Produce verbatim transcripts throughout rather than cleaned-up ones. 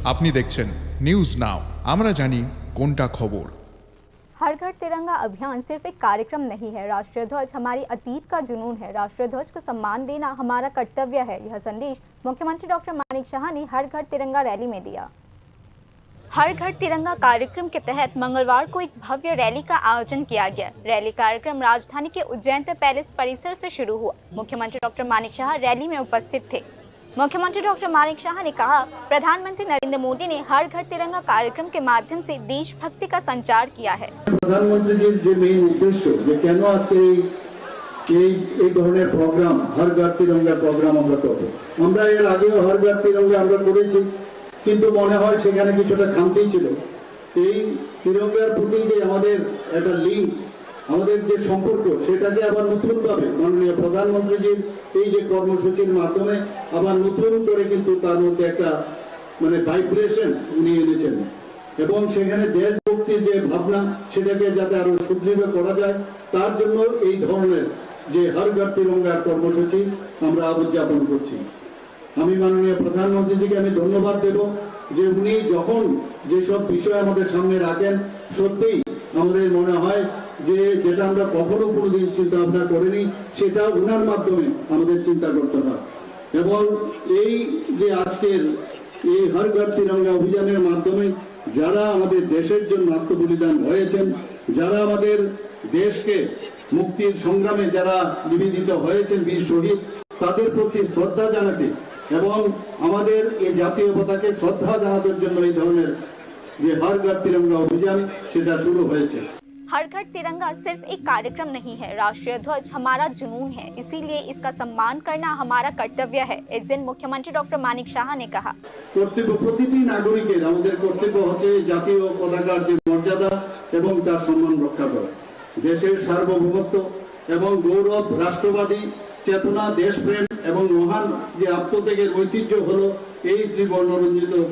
আপনি দেখছেন news now, আমরা জানি কোনটা খবর। हर घर तिरंगा अभियान सिर्फ एक कार्यक्रम नहीं है। राष्ट्रीय ध्वज हमारी अतीत का जुनून है। राष्ट्रीय ध्वज को सम्मान देना हमारा कर्तव्य है। यह संदेश मुख्यमंत्री डॉक्टर मानिक शाह ने हर घर तिरंगा रैली में दिया। हर घर तिरंगा कार्यक्रम के तहत मंगलवार को एक भव्य रैली का आयोजन किया गया। रैली कार्यक्रम राजधानी के उज्जैन पैलेस परिसर से शुरू हुआ। मुख्यमंत्री डॉक्टर मानिक शाह रैली में उपस्थित थे। मुख्यमंत्री डॉक्टर मानिक शाह ने कहा, प्रधानमंत्री नरेंद्र मोदी ने हर घर तिरंगा कार्यक्रम के माध्यम से देशभक्ति का संचार किया है। প্রধানমন্ত্রীজির যে মেইন উদ্দেশ্য, যে কেন আজকে এই এই এই ধরনের প্রোগ্রাম, হর ঘর তিরঙ্গা প্রোগ্রাম আমরা করব। আমরা এর আগেও হর ঘর তিরঙ্গা আমরা করেছি, কিন্তু মনে হয় সেখানে কিছুটা খামতি ছিল। এই তিরঙ্গার প্রতি যে আমাদের একটা লিঙ্ক, আমাদের যে সম্পর্ক, সেটাকে আবার নতুনভাবে মাননীয় প্রধানমন্ত্রীজির এই যে কর্মসূচির মাধ্যমে আবার নতুন করে কিন্তু তার মধ্যে একটা মানে ভাইব্রেশন উনি এনেছেন, এবং সেখানে দেশভক্তির যে ভাবনা, সেটাকে যাতে আরো সুদৃঢ় করা যায়, তার জন্য এই ধরনের যে হর ঘর তিরঙ্গা কর্মসূচি আমরা উদযাপন করছি। আমি মাননীয় প্রধানমন্ত্রীজিকে আমি ধন্যবাদ দেব যে উনি যখন যেসব বিষয় আমাদের সামনে রাখেন, সত্যিই আমাদের মনে হয় যে যেটা আমরা কখনো কোনোদিন চিন্তা ভাবনা করিনি, সেটা ওনার মাধ্যমে আমাদের চিন্তা করতে হয়। এবং এই যে আজকের এই হর ঘর তিরঙ্গা অভিযানের মাধ্যমে যারা আমাদের দেশের জন্য আত্মবলিদান হয়েছেন, যারা আমাদের দেশকে মুক্তির সংগ্রামে যারা নিবেদিত হয়েছেন, বীর শহীদ, তাদের প্রতি শ্রদ্ধা জানাতে এবং আমাদের এই জাতীয় পতাকাকে শ্রদ্ধা জানানোর জন্য এই ধরনের যে হর ঘর তিরঙ্গা অভিযান, সেটা শুরু হয়েছে। हर घर तिरंगा सिर्फ एक कार्यक्रम नहीं है। राष्ट्रीय ध्वज हमारा जुनून है, इसीलिए इसका सम्मान करना हमारा कर्तव्य है। इस दिन मुख्यमंत्री डॉक्टर मानिक शाह ने कहा। কর্তব্য প্রতিটি নাগরিকের, আমাদের কর্তব্য হচ্ছে জাতীয় পতাকার যে মর্যাদা এবং তার সম্মান রক্ষা করা, দেশের সার্বভৌমত্ব এবং গৌরব, রাষ্ট্রবাদী চেতনা, দেশপ্রেম এবং মহান যে আত্মত্যাগের ঐতিহ্য হলো এই ত্রিবর্ণরঞ্জিত।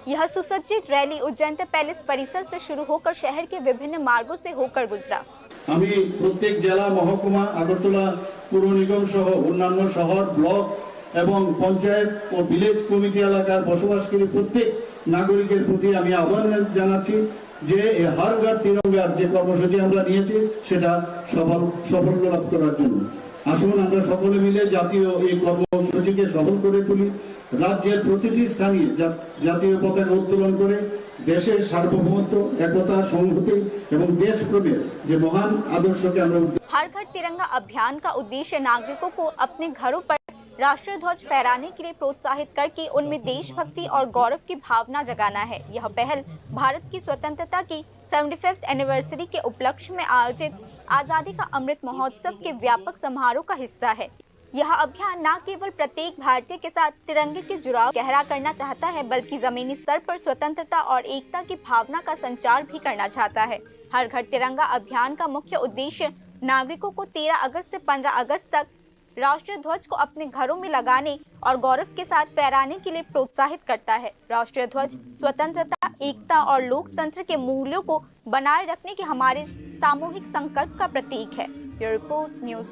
यह सुसज्जित रैली उज्जैन पैलेस परिसर से शुरू होकर शहर के विभिन्न मार्गों से होकर गुजरा। আমি প্রত্যেক জেলা, মহকুমা, আগরতলা পুর নিগম সহ অন্যান্য শহর, ব্লক এবং পঞ্চায়েত ও ভিলেজ কমিটি এলাকার বসবাসকারী প্রত্যেক নাগরিকের প্রতি আমি আহ্বান জানাচ্ছি যে এই হর ঘর তিরঙ্গার যে কর্মসূচি আমরা নিয়েছি, সেটা সফল সফল লাভ করার জন্য আসুন আমরা সকলে মিলে জাতীয় এই কর্মসূচিকে সফল করে তুলি। রাজ্যের প্রতিটি স্থানে জা- জাতীয় পতাকা উত্তোলন করে দেশের সার্বভৌমত্ব, একতা, সংহতি এবং দেশপ্রেমের যে মহান আদর্শকে আমরা উদ্দীপ- हर घर तिरंगा अभियान का उद्देश्य नागरिकों को अपने घरों पर राष्ट्रीय ध्वज फहराने के लिए प्रोत्साहित करके उनमें देशभक्ति और गौरव की भावना जगाना है। यह पहल भारत की स्वतंत्रता की सेवेंटी फिफ्थ एनिवर्सरी के उपलक्ष्य में आयोजित आजादी का अमृत महोत्सव के व्यापक समारोह का हिस्सा है। यह अभियान न केवल प्रत्येक भारतीय के साथ तिरंगे के जुड़ाव गहरा करना चाहता है, बल्कि जमीनी स्तर पर स्वतंत्रता और एकता की भावना का संचार भी करना चाहता है। हर घर तिरंगा अभियान का मुख्य उद्देश्य नागरिकों को तेरह अगस्त से पन्द्रह अगस्त तक राष्ट्रीय ध्वज को अपने घरों में लगाने और गौरव के साथ फहराने के लिए प्रोत्साहित करता है। राष्ट्रीय ध्वज स्वतंत्रता, एकता और लोकतंत्र के मूल्यों को बनाए रखने के हमारे सामूहिक संकल्प का प्रतीक है। Bureau report, news